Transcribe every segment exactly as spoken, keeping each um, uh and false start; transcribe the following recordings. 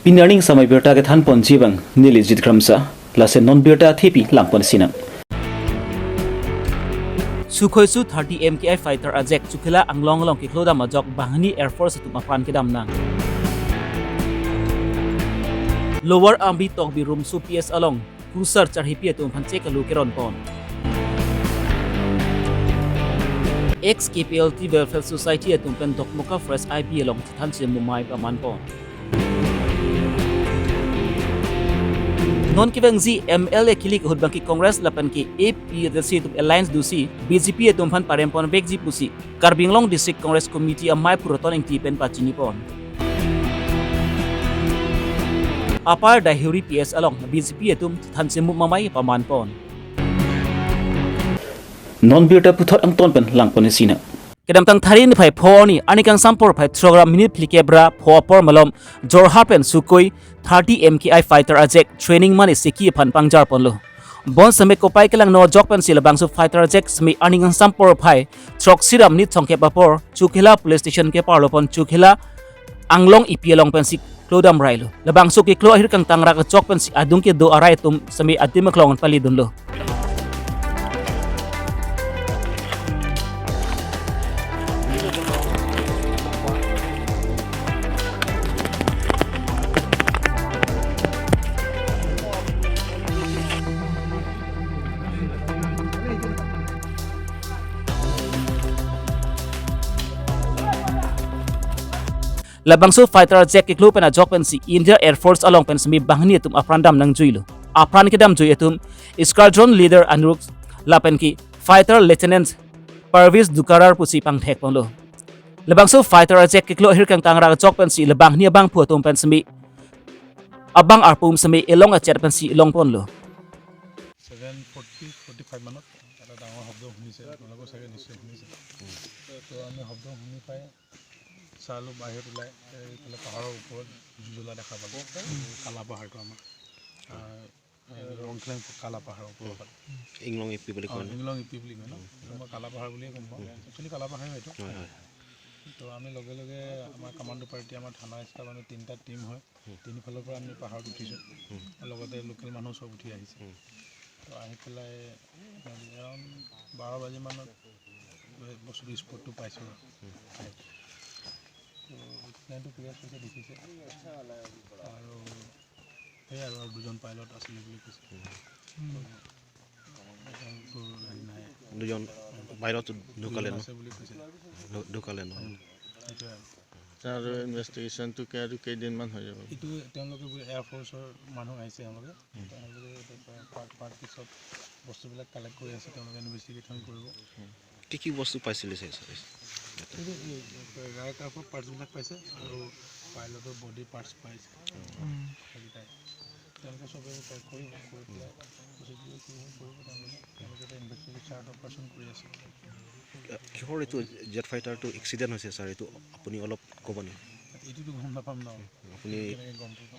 Pini arni samai birta kethan ponji abang neli Jit Kramsa, lason non birta thepi lang ponsinang. Sukhoi su thirty M K I fighter ajek Chokihola Anglong along keklodam ajok banghini Air Force atum apran kedam nang. Lower Amri Tokbi Rumso P S along kusar charhipi atum aphan chekalu keron pon. Ex K P L T Welfare Society atum pen Dokmoka Forest I B along than chemumai paman pon. Non kevangji M L A kilik ahut abangke Congress lapen ke A P H L C atum alliance dosi B J P atum aphan parem ponvekji pusi Karbi Anglong District Congress Committee amei Puroton Engti pen pachini pon. Upper Daihuri P S along B J P atum than chemumai paman pon. Non birta puthot angton pen lang ponsinang. Kedamtang Tharni phai pho arni, arni kangsam porphai throk ra minute phlikep ra pho apor malom Jorhat pen Sukhoi thirty M K I fighter ajek training mane seki aphan pangjar ponlo. Bonsitame kopai kelangno ajok pensi labangso fighter ajek sitame arni kangsam porphai throksi ra minute thomkep apor Chokihola Police Station keparlo pon Chokihola Anglong epi along pensi klodam railo. Labangso keklo ahir kangtang ra kachok pensi adung kedo arai atum sitame adim aklong palidunlo. Labangso fighter jet keklo pen ajok pensi India Air Force along pen sitame banghini atum apran dam nangjuilo. Apran kedamjui atum Squadron Leader Anurag lapen ke Fighter Lieutenant Parvez Dukarar pusi pangthek ponlo. Labangso fighter jet keklo ahir kangtang ra ajok pensi labanghini abangphu atum pen sitame abang arpum sitame elong achet pensi long ponlo. Seven forty, forty five মানত এটা ডাঙৰ শব্দ শুনিছে, আপোনালোকেও চাগে নিশ্চয় শুনিছে। তো আমি শব্দ শুনি পাই চালো বাহিৰত ওলাই, এইফালে পাহাৰৰ ওপৰত জুই জ্বলা দেখা পালো। কালা পাহাৰটো আমাৰ, আহ, এই ৰংখেলেং কালা পাহাৰৰ ওপৰত। ইংলং ইপি বুলি কয় ন? ইংলং ইপি বুলি কয় ন? এইটো মই কালা পাহাৰ বুলিয়ে গম পাওঁ। একচুৱেলি কালা পাহাৰে হয় এইটো। হয়, হয়। তো আমি লগে লগে আমাৰ কমাণ্ডো পাৰ্টি, আমাৰ থানা ষ্টাফ, আমি তিনিটা টিম হয়। তিনিফালৰ পৰা আমি পাহাৰত উঠিছোঁ। লগতে লোকেল মানুহ চব উঠি আহিছে। তো আহি পেলাই এৰাউণ্ড বাৰ বাজি মানত বস্তুটো স্পটটো পাইছোঁ। তো প্লেনটো ক্লিয়াৰ কৰিছে দেখিছে। আৰু সেয়াই আৰু, আৰু দুজন পাইলট আছিলে বুলি কৈছে। এজনতো হেৰি নাই। দুজন পাইলট ঢুকালে ন? আছে বুলি কৈছে। ঢু-, ঢুকালে ন? সেইটোৱে আৰু। তাৰ ইনভেষ্টিগেশ্যনটো কে-, আৰু কেইদিনমান হৈ যাব? এইটো তেওঁলোকে বোলে এয়াৰ ফ'ৰ্চৰ মানুহ আহিছে তেওঁলোকে। তেওঁলোকে এতিয়া পাৰ্ট, পাৰ্ট পিছত বস্তুবিলাক কালেক্ট কৰি আছে, তেওঁলোকে ইনভেষ্টিগেশ্যন কৰিব। কি কি বস্তু পাইছিলে চাগে, ছাৰ? এইটো এই, এই, ৰাইট আৰ্মৰ পাৰ্টছবিলাক পাইছে আৰু পাইলটৰ বডি পাৰ্টছ পাইছে। সেইকেইটাই। তেওঁলোকে চবে পেক কৰিব, কৰি পেলাই প্ৰচিডিউৰ কি হয় কৰিব তেওঁলোকে। তেওঁলোকে এতিয়া ইনভেষ্টিগেশ্যন চাৰ্ট অপাৰেশ্যন কৰি আছে। কিহৰ এইটো জেট ফাইটাৰটো এক্সিডেণ্ট হৈছে, ছাৰ? এইটো আপুনি অলপ ক'ব নেকি? এইটোতো গম নাপাম ন। আপুনি কেনেকৈ গম পাব?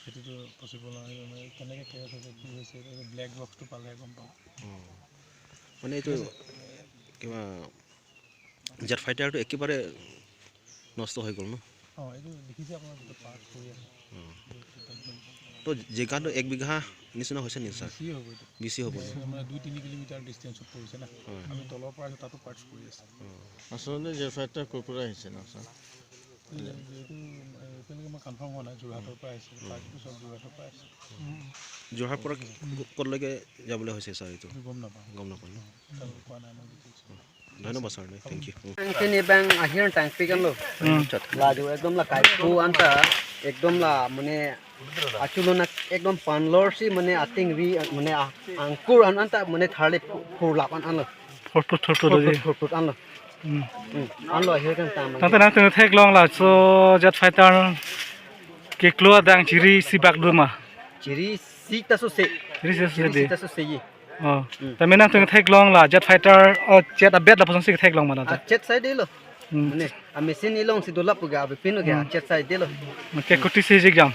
সেইটোতো পচিবল নহয়, মানে, কেনেকৈ কেছ হৈছে, কি হৈছে, এইটো ব্লেক বক্সটো পালে গম পাম। মানে, এইটো কিবা জেট ফাইটাৰটো একেবাৰে নষ্ট হৈ গ'ল ন? অ, এইটো দেখিছে আপোনাৰ, যিটো পাৰ্ট পৰি আছে। তো জেগাটো এক বিঘা নিচিনা হৈছে নেকি, ছাৰ? বেছি হ'ব এইটো। বেছি হ'ব ন? মানে, দুই তিনি কিলোমিটাৰ ডিষ্টেঞ্চত পৰিছে না। আমি তলৰ পৰা আছোঁ, তাতো পাৰ্টছ পৰি আছে। আচলতে জেট ফাইটাৰ ক'ৰ পৰা আহিছে ন, ছাৰ? এইটো, এ, এতিয়ালৈকে মই কনফাৰ্ম হোৱা নাই, যোৰহাটৰ পৰা আহিছে। পাৰ্টিটো চব যোৰহাটৰ পৰা আহিছে। যোৰহাট পৰা ক'লৈকে যাবলৈ হৈছে, ছাৰ, এইটো? এইটো গম নাপাওঁ। গম নাপাওঁ ন? তেওঁলোকে কোৱা নাই আমাক ডিটেইলছ। ধন্যবাদ, ছাৰ, দেই। Thank you। Ang kini bang ahir tang pikan lo. Laju ekdom la kaipu anta, ekdom la mane achulo na ekdom panlor si mane ating ri mane a-, angkur an anta mane tharle phu-, phurlap an an lo. Phurtut, phurtut, phurtut, phurtut an lo. Hmm. Hmm. An lo ahir kan tang. Tangte nangtum theklong laso jet fighter keklo adang chiri si bak duma. Chiri si ta so se. Chiri si ta so se. Chiri si ta so se ye. Oh. Hmm. Tame nangtum theklong la jet fighter, oh, jet abet lapuson si theklong ma ta. Ah, jet sai de lo. Hmm. Mane, a machine ilong si dolap ga abe pin ga, hmm, jet sai de lo. Ke kuti si jik jam.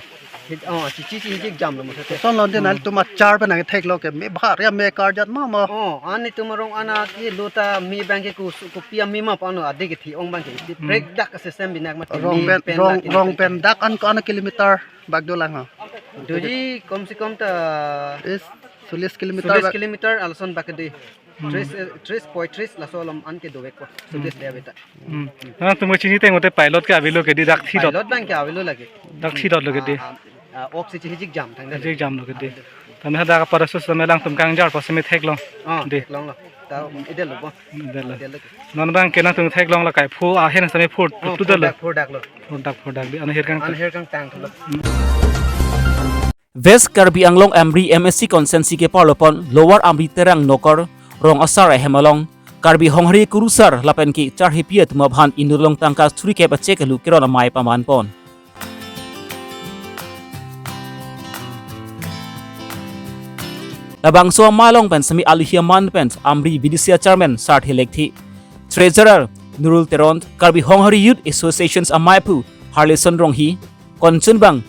Hit, oh, chichi chi hijik jam lo mo sete. Son lo den Hmm. Nelitum achar pen nangtheklo ke me bhar ya me karjat ma mo. Oh, an itum arong ana ke lo ta me abang ke kus, kopi ame ma pano ade ke thi ong abang ke. Di Hmm. Break dak system binak ma Rong me pen, pen rong, la rong kilometer. Pen dak an ko ana kilometer bak dolang ha. Doji kom se kom ta Is solis kilometer solis bak. Kilometer alson bak ke di. Hmm. Tris, eh, tris, poitris laso alom an ke dovek ko. Solis Hmm. le abeta. Hmm. Nangtum chini teng mate pilot ke avelo ke di dak thidot. Pilot abang ke avelo lagi. Dak thidot lo ke di. Ah, ah, ah, ok si chi hijik jam thang Hijik jam lo ke di. Avelo. Tame hadak apar sus tame alangtum kangjar pa seme theklong. Ah, Di. Theklong lo. Ta, um, idel lo bo. Idel lo. Idel lo ke. Non abang ke nangtum theklong la kai phu ahen seme phur Oh, tu dal lo. Phur dak, phur dak lo. Phur dak, phur dak di. An her kang. An her kang tang lo. West Karbi Anglong Amri M A C constituency keparlo pon Lower Amri Terang Nokor rong asar ahem along Karbi Honghari kurusar lapen ke charhipi atum aphan inut along tangka suri kep achek alu keron amei paman pon. Labangso amei along pen semi aluhi aman pen Amri B D C chairman Sarthe Lekthe, treasurer Nurul Teron, Karbi Honghari Youth Associations ameiphu Harlison Ronghi, konchunbang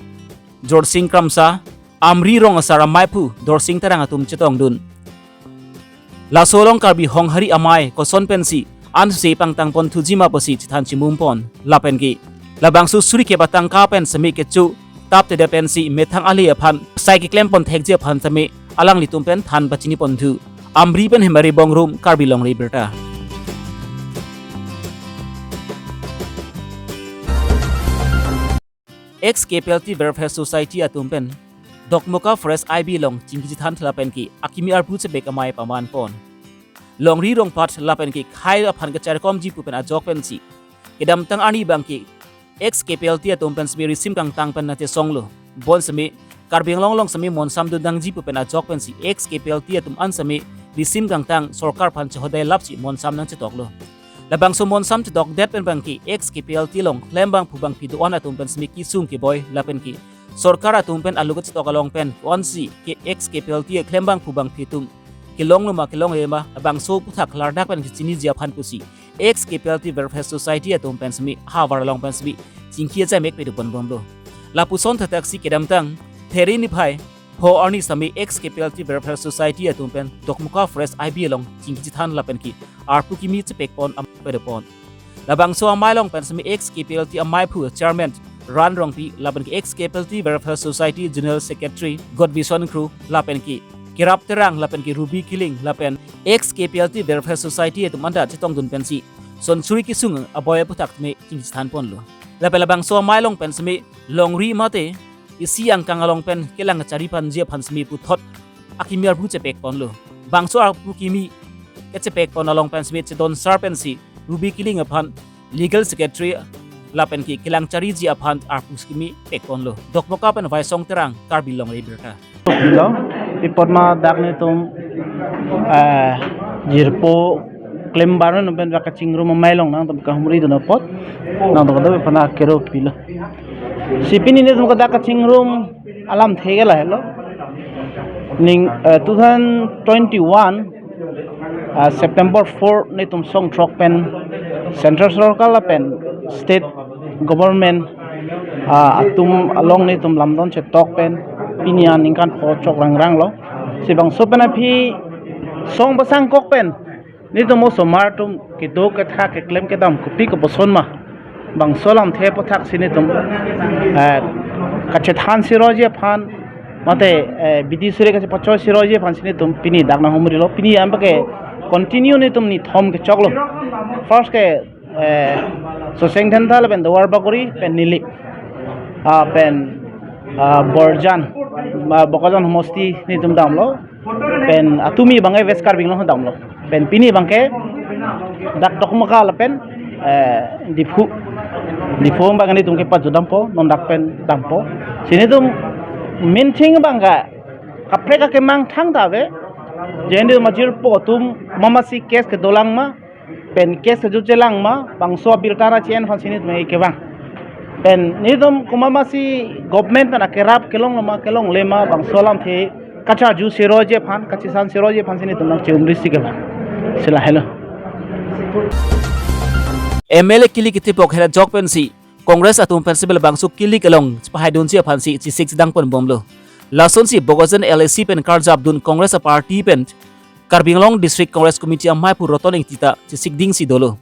Jorsing Kramsa, Amri rong asar ameiphu Dorsing Terang atum chetongdun. Laso along Karbi Honghari amei koson pensi anse pangtang pon thuji ma pusi chethan chimum pon lapen ke labangso suri kep atangka pen semi kecho tap tedet pensi methang ale aphan sai keklem pon thekji aphan semi alanglitum pen than pachini pon thu. Amri pen Hemari Bongrung, Karbi Longri Abirta. Ex K P L T Welfare Society atum pen Dokmoka Forest I B along chingki chethan thela pen ke akimi arpu chepek amei paman pon. Longri rongpat lapen ke khai aphan kacharkomji pu pen ajok pensi kedamtang arni abang ke ex K P L T atum pen semi risim kangtang pen nangchesong lo. Bon semi Karbi Anglong along semi monsam dundangji pu pen ajok pensi ex K P L T atum an semi risim kangtang sorkar aphan chehodai lapsi monsam nangchetok lo. Labangso monsam chetok det pen abang ke ex K P L T along klembangphu bangphi do-an atum pen semi kesung keboi lapen ke sorkar atum pen alu kachetok along pen ko-ansi ke ex K P L T klembangphu bangphi atum kelong lo ma kelongle ma labangso aphuthak klardak pen kechiniji aphan pusi ex K P L T Welfare Society atum pen semi havar along pen semi chingki ajamek pedu pon bomlo. Lapuson thathaksi kedamtang There niphai pho arni semi ex K P L T Welfare Society atum pen Dokmoka Forest I B along chingki chethan lapen ke arpu kimi chepek pon am pedu pon. Labangso amei along pen semi ex K P L T ameiphu chairman Ran Rongpi lapen ke ex K P L T Welfare Society General Secretary Godwison Kro lapen ke Kerap Terang lapen ke Ruby Killing lapen ex K P L T Welfare Society atum anta chetongdun pensi son suri kesung aboi aphuthak me chingki chethan ponlo. Lapen labangso amei along pen semi longri mate isi angkang along pen kelang kachari ponji aphan semi puthot akimi arpu chepek ponlo. Bangso arpu kimi kechepek pon along pen semi chedon sar pensi Ruby Killing aphan legal secretary lapen ke kelang chariji aphan arpu kimi pek ponlo. Dokmoka pen Vaisong Terang, Karbi Longri Abirta. Lo, ipot ma dak netum, eh, jirpo klem baron pen dak kachingrum amei along nangtum kahumri dun apot, nangtum kadokave aphan akero pilo. Si pini netum kadak kachingrum alamthe ke lahelo. Ning, eh, two thousand twenty-one, ah, September four netum song throk pen Central Sorkar lapen State Government, ah, atum along netum lamdon chetok pen pini aningkan pho chok rangrang lo. Si bangso pen aphi song pasang kok pen netum osomar atum kedo ketha keklem kedam kopi koposon ma bangso alamthe aphuthak si netum, eh, kachethan siroji aphan mate, eh, bidi suri kachepachoi siroji aphan si netum pini dak nanghumri lo. Pini anpake continue netum nithom kechoklo. First ke, eh, Soseng Dhenta lapen Duar Bagori pen Nilip, ah, pen, ah, Borjan, ah, Bokajan homosti netum damlo. Pen atumi abangke West Karbi Anglong damlo. Pen pini abangke dak Dokmoka lapen, eh, Diphu. Diphu abangke netum kepajut dampo, non dak pen dampo. Si netum minthing abangke kaprek akemang thangta ave. Je netum ajirpo atum mamasi case kedolang ma, pen case kejut chelang ma, bangso abirta ra chen aphan si netum kevang. Pen netum komat masi government pen akerap kelong lo ma kelongle ma bangso alamthe kacharju siroji aphan, kachesan siroji aphan si netum nangchehumri si kevang. Si lahelo. M L A kili ketipok hera jok pensi Congress atum pensi labangso kilik along chepahaidunji aphansi chesik chedang ponbomlo. Lasonsi Bokajan L A C pen karjapdun Congress a-party pen Karbi Anglong District Congress Committee amei pu Roton Ingti ta chesikdingsi dolo.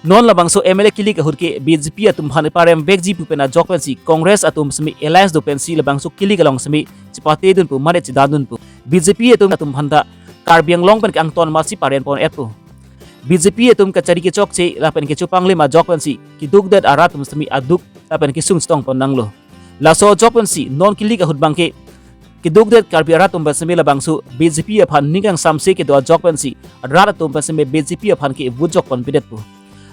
Non labangso M L A kilik ahut ke B J P atum aphan parem vekji pu pen ajok pensi Congress atum semi alliance do pensi labangso kilik along semi chepatedun pu mare chedandun pu. B J P atum atum aphan ta Karbi Anglong pen ke angton amatsi parem pon-et pu. B J P atum kachari kechokche lapen kecho panglim ajok pensi keduk det arat atum semi aduk lapen kesung chetong pon nanglo. Laso ajok pensi non kilik ahut abangke keduk det Karbi arat atum pen semi labangso B J P aphan ning kangsamse kedo ajok pensi rat atum pen semi B J P aphan ke vote jok ponpedet pu.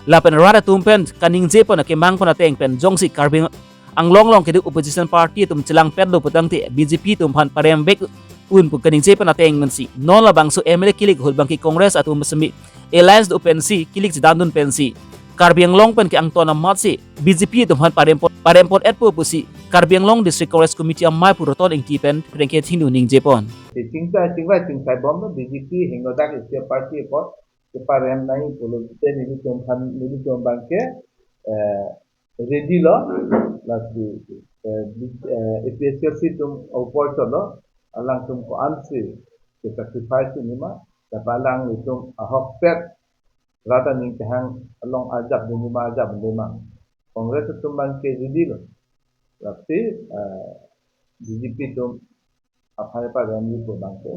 Lapen rat atum pen kaningje pon akemang pon ateng pen jongsi Karbi Anglong along kedo opposition party atum chelangpetlo putangte B J P atum aphan parem vek un pu kaningje pon ateng pensi non labangso M L A kilik ahut abangke Congress atum semi alliance do pensi kilik chedandun pensi Karbi Anglong pen ke angton amatsi B J P atum aphan parem pon, parem pon-et po pusi Karbi Anglong District Congress Committee amei pu Roton Ingti pen prengke thinu ningje pon. Chingta chingvai chingsaibomlo B J P hingno dak isi party apot cheparem nangji pulote nelitum aphan nelitum abangke eh, ready lo, lasi eh, bi- eh, A P H L C atum opor cholo, alangtum ko-ansi ke sacrifice nima, lapen alanglitum ahokpet rat aning kehang along ajapdunji ma ajapdunde ma. Congress atum abangke ready lo. Lasi eh, B J P atum aphan paremji pu abangke.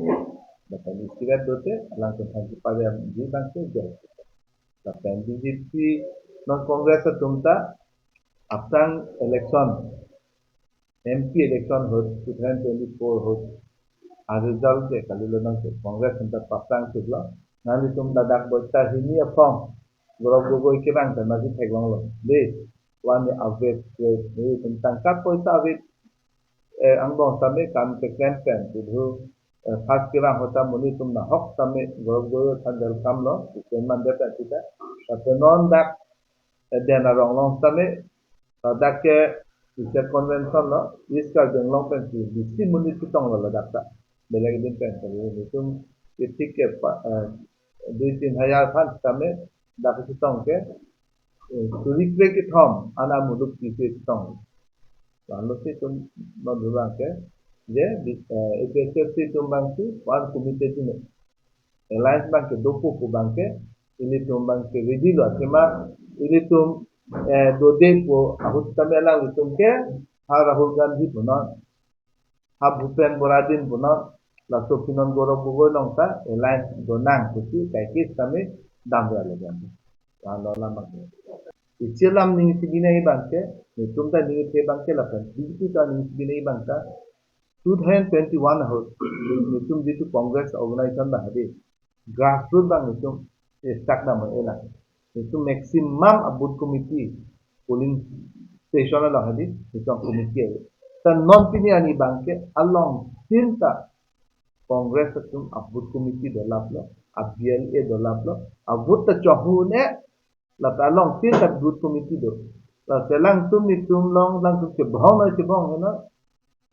Lapen isiret dote alangtum aphan paremji abangke jai. Lapen B J P non Congress atum ta aphrang election, M P election ahut, two thousand twenty-four ahut, a-result ke kalilo nang ke Congress atum ta paprang chiklo. Nanglitum ladak boita hini aphong Gaurav Gogoi kevang ta masi theklonglo. De, one average rate, nelitum tangka poisa average eh, angbong tame kam keklem pen, tidhu eh, first kevang ahut ta monit atum nahok tame Gaurav Gogoi aphan welcome lo, isen mande pen sita. Tapi non dak eh, Den Arong along tame, eh, dak ke isi convention lo, East Karbi Anglong pensi bisi monit chetonglo ladak ta. Belek din pen, tapi nelitum titik ke pa- eh, dui tin hajar aphan tame dak chetong ke eh, suri kre kethom ana muluk kisi chetong. Lalu si atum non abangke, je, di- eh, A P H L C atum abangsi, one committee atum. Alliance abangke dopo pu abangke, ilitum abangke ready lo, athema ilitum eh, dode pu ahut tame alanglitum ke, ha Rahul Gandhi punon, ha Bhupen Boradin punon, laso pinon Gaurav Gogoi along ta alliance donang pusi kaikis tame damra le jam. Lalu lama ke. Ichi alam ning si binai abangke, nelitum ta ning si abangke lapen, B J P ta ning si binai abang ta, two thousand twenty-one ahut, nelitum jitu Congress organization abang hadi, grassroot abang nelitum, eh, start dam elang. Nelitum maximum a-booth committee, polling station along hadi, nelitum committee ave. Ta non pini arni abangke along tin ta Congress atum a-booth committee dolaplo, a-B L A dolaplo, a-vote ta chonghun-e, lapen along tin ta booth committee do. Lapen alangtum nelitum along, alangtum chebong na chebong na,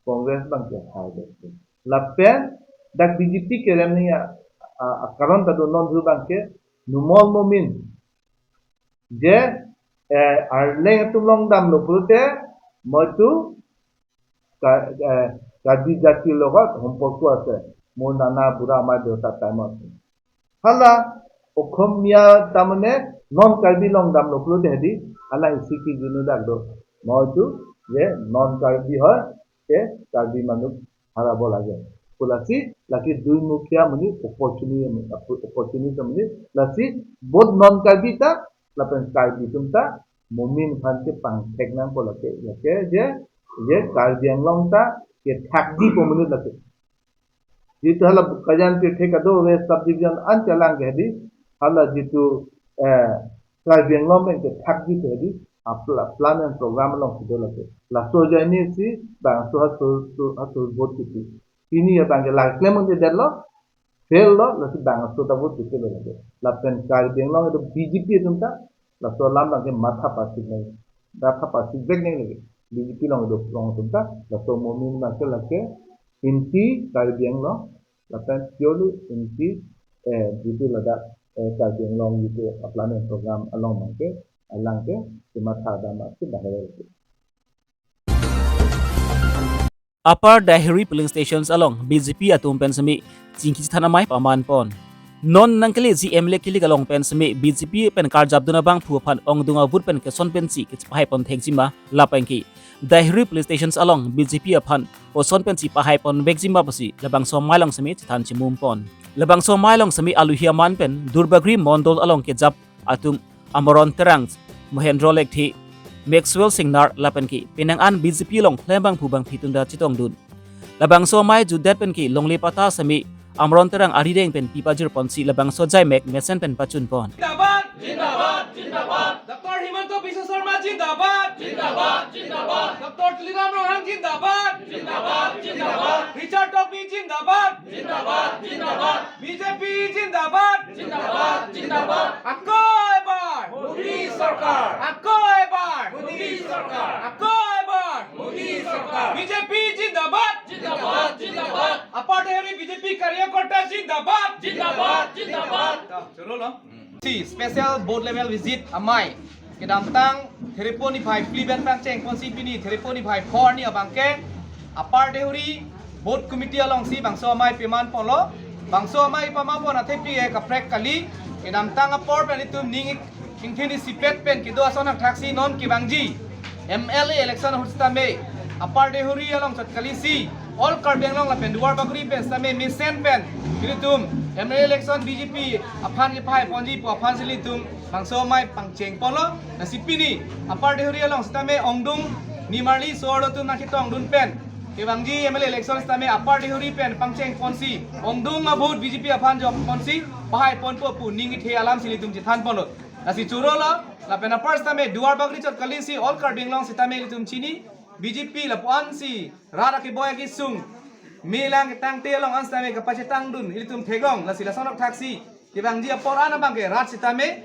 Congress abangke hai do. Lapen dak B J P kerem ni a, a, a karon ta do non hu abangke Numal Momin. Je, eh, Arleng atum along damlo pulote, moitu ka, eh, Karbi jati logot সম্পৰ্ক আছে, মোৰ নানা বুঢ়া আমাৰ দেউতা টাইমত। Hala, Okhomia tamane non Karbi along damlo pulote hadi, hala isi kijunu dak do. Moitu, je, non Karbi hoy, ke Karbi মানুহ harabo lage. Pu lasi, lake দুইমুখীয়া monit, opportunity, opportunity monit, lasi, both non Karbi ta, lapen Karbi atum ta, Momin aphan ke pangthek nangpo lake, lake je, je Karbi Anglong ta, kethakji pu monit lake. Jitu hala Bokajan Tirthe kadokave subdivision an chelang ke hadi, hala jitu, eh, Karbi Anglong pen kethakji ke hadi, a pla- plan and program along kedo lake. Laso ajoine si, bangso ha sur, sur, ha sur vote kipi. Pini abangke lang klem un-edetlo, fail lo, lasi bangso ta vote kipi lo lake. Lapen Karbi Anglong kedo B J P atum ta, laso alam abangke matha pasik nang, matha pasik vek nang lake. B J P along kedo along atum ta, laso Momin abangke lake, anti Karbi Anglong, lapen purely anti, eh, jitu ladak, eh, Karbi Anglong jitu a-plan and program along abangke, Alang ke kematha dam apsi bahel ke. Upper Deihori polling stations along B J P atum pen semi chingki chethan amei paman pon. Non nangkeleji M L A kilik along pen semi B J P pen karjapdun abangphu aphan ongdung avote pen keson pensi kechepahai pon thekjima lapen ke Deihori polling stations along B J P aphan koson pensi pahai pon vekjima pusi labangso amei along semi chethan chimum pon. Labangso amei along semi aluhi aman pen Duarbagori Mondol along kejap atum Amaron Terang, Mohendro Lekthe, Maxwell Singnar lapen ke penang an B J P along klem abangphu bangphi atum ta chetongdun. Labangso amei jutdet pen ke longle patta semi Amaron Terang arideng pen pi pajir ponsi labangso ajaimek mesen pen pachun pon. Jindabad! Jindabad! Jindabad! Doctor Himanta Biswa Sarma jindabad! Jindabad! Jindabad! Doctor Tuliram Ronghang jindabad! Jindabad! Jindabad! Richard Tokbi jindabad! Jindabad! Jindabad! B J P jindabad! Jindabad! Jindabad! Ako ebar! Modi Sarkar! Ako ebar! Modi Sarkar! Ako ebar! Modi Sarkar! B J P jindabad! Jindabad! Jindabad! Upper Deihori B J P karyakarta jindabad! Jindabad! Jindabad! Choro lo. Si special booth level visit amei kedamtang Therepo niphai phli pen pangcheng ponsi pini Therepo niphai pho arni abang ke Upper Deihori booth committee alongsi bangso amei paman ponlo. Bangso amei paman pon athepi ke kaprek kali. Kedamtang apor pen itum ning ik-, ingthin isipet pen kedo ason thakthaksi non kevangji M L A election ahut sitame Upper Deihori along chot kalisi All Karbi Anglong lapen Duarbagori pen sitame mesen pen ilitum M L A election B J P aphan kepahai ponji pu aphansi ilitum bangso amei pangcheng ponlo. Lasi pini Upper Deihori along sitame ongdung nimarli so-arlo atum nangketongdun pen kevangji M L A election sitame Upper Deihori pen pangcheng ponsi ongdung avote B J P aphan jok ponsi pahai ponpo pu ning ithe alamsi ilitum chethan ponlo. Lasi choro lo, lapen apar sitame Duarbagori chot kalisi All Karbi Anglong sitame ilitum chini B J P lapu-ansi rat akeboi akesung melang ketangte along an sitame kapachetongdun ilitum theklong. Lasi lason thakthaksi kevangji apor an abang ke rat sitame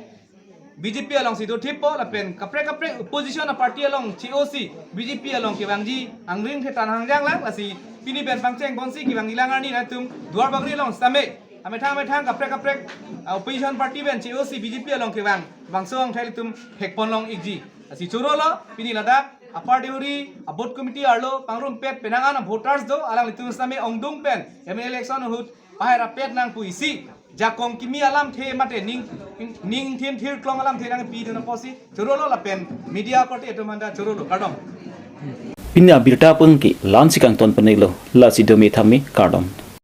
B J P alongsi dothippo lapen kaprek kaprek opposition a-party along che-osi B J P along kevangji angring the tan hangjang lang. Lasi pini pen pangcheng ponsi kevangji lang arni latum Duarbagori along sitame amethang amethang kaprek kaprek, ah, opposition party pen che-osi B J P along kevang bangso angthai ilitum thek ponlong ikji. Lasi choro lo, pini ladak Upper Deihori a-booth committee arlo pangrumpet penang an a-voters do, alanglitum sitame ongdung pen M L A election ahut pahai rapet nang pu isi jakong kimi alamthe mate ning, ning thin thir klong alamthe nangpidun apotsi choro lo lapen media akorte atum aphanta choro lo, kardom. Pini abirta pungki la-ansi kangton pon-iklo, lasi dome thame, kardom.